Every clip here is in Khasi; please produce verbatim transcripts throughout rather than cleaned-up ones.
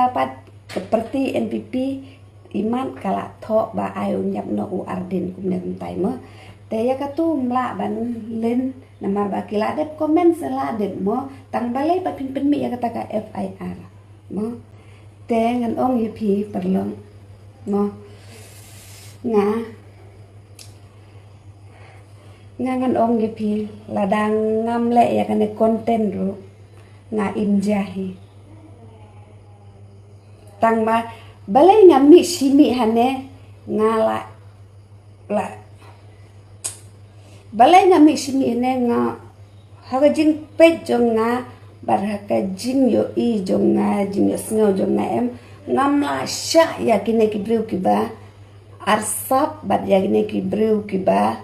Pat ka parti N P P imat ka la thoh ba ai un ïap noh u Ardent kumne kumtai mo. Te ïa katu ym lah ban len namar ba ki la dep comment, sa la dep mo, tang balei pat phin pynmih ïa kata ka F I R mo. Te ngan ong ïa phi paralok mo, nga nga ngan ong ïa phi, lada ngam leh ïa kane content ruh nga im ja hi. Tang ba balei nga mih shi mih hane, nga la la balei nga mih shi mih hane, nga ha ka jingpeit jong nga bad ha ka jingïohi jong nga, jingïohsngew jong nga em, ngam lah shah ïa kine ki briew kiba arsap bad ïa kine ki briew kiba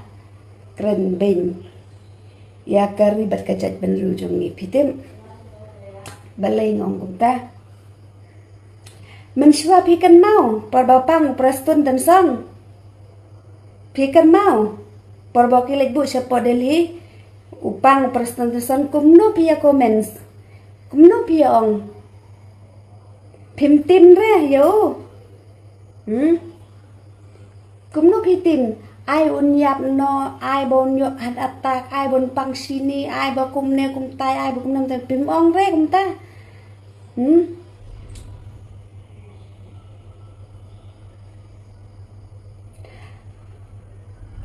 kren beiñ ïa ka ri bad ka jaitbynriew jong ngi, phi tip. Balei nga ong kumta? Mynshuwa phi kynmaw por ba pang u Prestone Tynsong? Phi kynmaw por ba ki leit buh shapoh Delhi, u pang u Prestone Tynsong, kumno phi ïa comments? Kumno phi ïa ong? Phim tim re ïa u? Hmm? Kumno phi tim? Ai un ïap noh, ai ba un ïoh heart attack, ai ba un pang shini, ai ba kumne kumtai, ai ba kumne kumtai, phim ong re kumta? Hmm?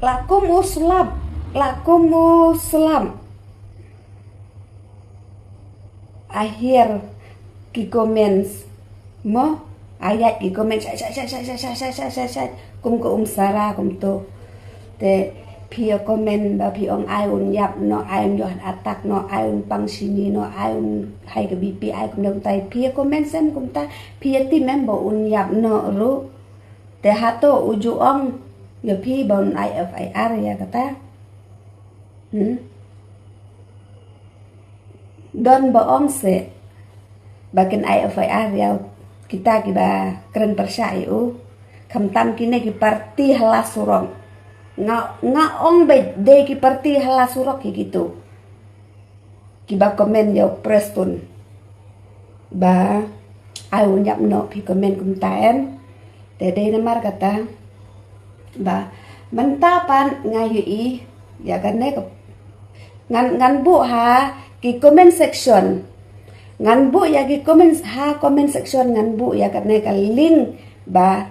La kum u slap, la kum u slap. Ai hiar ki comments mo, ai ïaid ki comments shait shait shait shait kum ka um Sara kumto. Te phi ïa comment ba phi ong ai un ïap noh, ai un ïoh heart attack noh, ai un pang shini noh, ai un hai ka B P, ai kumta kumta. Phi ïa comment sem kumta, phi ïa tim em ba un ïap noh ruh? Te hato u ju ong ïa phi ba un ai F I R ïa kata? Hmm? Don ba ong se ba kin ai F I R ïa kita kiba kren pyrshah ïa u, khamtam kine ki parti ha la surok. Nga, nga ong beit dei ki parti ha la surok hi kitu kiba comment ïa u Prestone ba ai un ïap noh, phi comment kumta em. Te dei namar kata ba mynta pat nga ïohi ïa kane ka, ngan, ngan buh ha ki comment section, ngan buh ïa ki comment, ha comment section ngan buh ïa kane ka link ba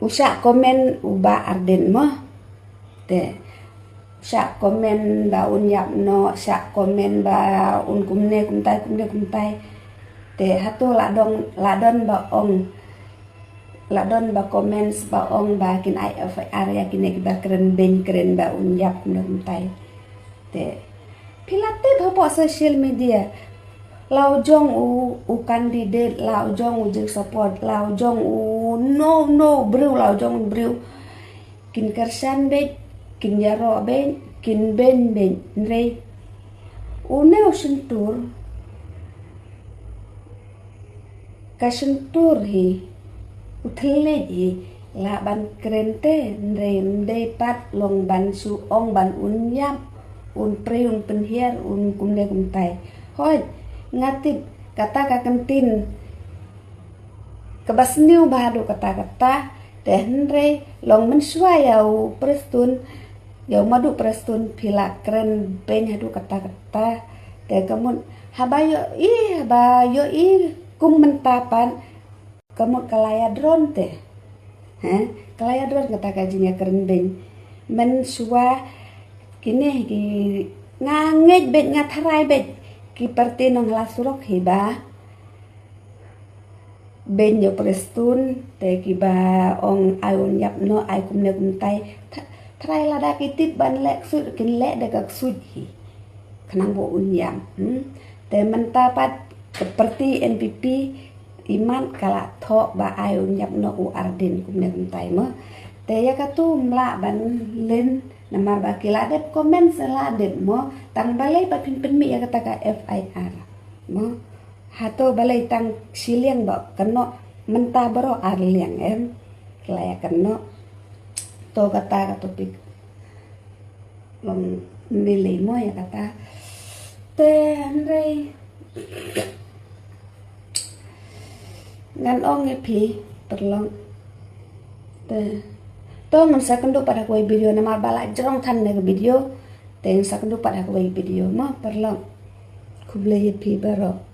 u shah comment u Bah Ardent mo. Te shah comment ba un ïap noh, shah comment ba un kumne kumtai, kumne kumtai. Te hato la dong, la don ba ong, la don ba comments ba ong ba kin ai F I R ïa kine kiba kren beiñ, kren ba un ïap kumne kumtai. Te phi la tip hapoh social media, la u jong u, u candidate, la u jong u jing support, la u jong u no no briew, la u jong u briew, kin kyrshan beit, kin ïaroh beit, kin beiñ beit, hynrei une u shyntur, ka shyntur hi, u thylliej hi, lah ban kren te, hynrei ym dei pat long ban shu ong ban un ïap, un prei, un pynhiar, un kumne kumtai. Hooid, nga tip kata ka kyntien kaba sniew bha haduh katta katta, te hynrei long mynshuwa ïa u Prestone, ïa u Maduh Prestone phi la kren beiñ haduh katta katta. Te ka mut haba ïohi, haba ïohi kum mynta pat, ka mut ka la ïadron te. He? Ka la ïadron kata ka jingïakren beiñ. Mynshuwa kine ki, nga ngeit beit, nga tharai beit ki parti nongla surok hi ba beiñ ïa u Prestone, te kiba ong ai un ïap noh, ai kumne kumtai. Tha-, tharai lada ki tip ban leh ksuid, kin leh da ka ksuid hi. Khnang ba un ïap. Hmm? Te mynta pat ka parti N P P imat ka la thoh ba ai un ïap noh u Ardent kumne kumtai mo. Te ïa katu ym lah ban len namar ba ki la dep comment, sa la dep mo, tang balei pat phin pynmih ïa kata ka F I R mo. Hato balei tang shiliang ba kynnoh, mynta baroh ar liang em. Ki la ïa kynnoh. To kata ka topic long nilei mo ïa kata. Te hynrei Ngan ong ïa phi, paralok. Te to ngan sa kynduh pat ha kawei video, namar ba la jrong than na ka video. Te ngan sa kynduh pat ha kawei video mo, paralok. Khublei ïa phi baroh.